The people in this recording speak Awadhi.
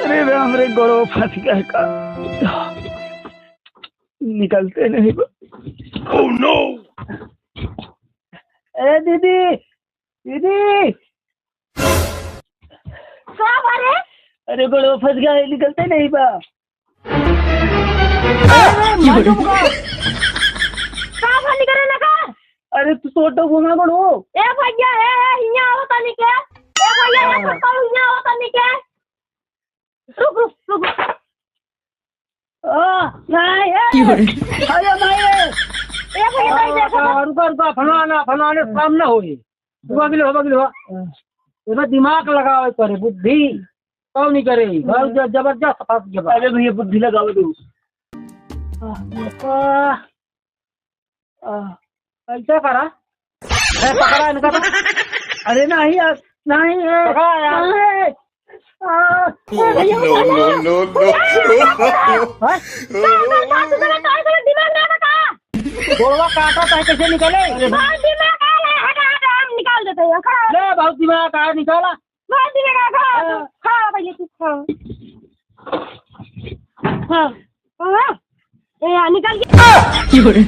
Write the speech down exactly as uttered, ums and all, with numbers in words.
अरे राम रे, गोड़ो फंस गया का, निकलते नहीं बा। Oh no! ए दीदी, दीदी। का बा रे? अरे गोड़ो फंस गया है, निकलते नहीं बा। अरे, मालूम का? का बा निकले ना का? अरे, तू सोटो घुमा बड़ो। ए भैया, ए, ए, हियाँ आओ तनी के। ए भैया, ए, हाँ। पकड़ो, हियाँ आओ तनी के। रुक, रुक, रुक, रुक। आ, नहीं, ए, क्यों रे? अरे, नहीं, ए। ए भैया, नहीं, देखो। आ, रुका, रुका, फलाना, फलाने काम ना होई। बगल हो, बगल हो। एमे दिमाग लगावे पड़े, बुद्धि। कौन नहीं करे? बहुत ज-, जबरदस्त फंस गया बा। अरे भैया, बुद्धि लगावे दो। आ, आ, ऐसा करा। ए, पकड़ा इनका तो। अरे नहीं यार, नहीं है। पकड़ा यार। नहीं। आ, No, no, no, no। हाँ? का, का, का, तुम्हारा का, का दिमाग ना था का? गोड़वा काटा तो है, कैसे निकले? अरे बहुत दिमाग आ रहा है, हटा, हटा, हम निकाल देते हैं, खड़ा हो। ले, बहुत दिमाग आ, निकाला। बहुत दिमाग आ, खड़ा हो, हाँ। खड़ा हो पहले तू, हाँ। हाँ, हाँ। ए, आ, निकल गया। क्यों रे?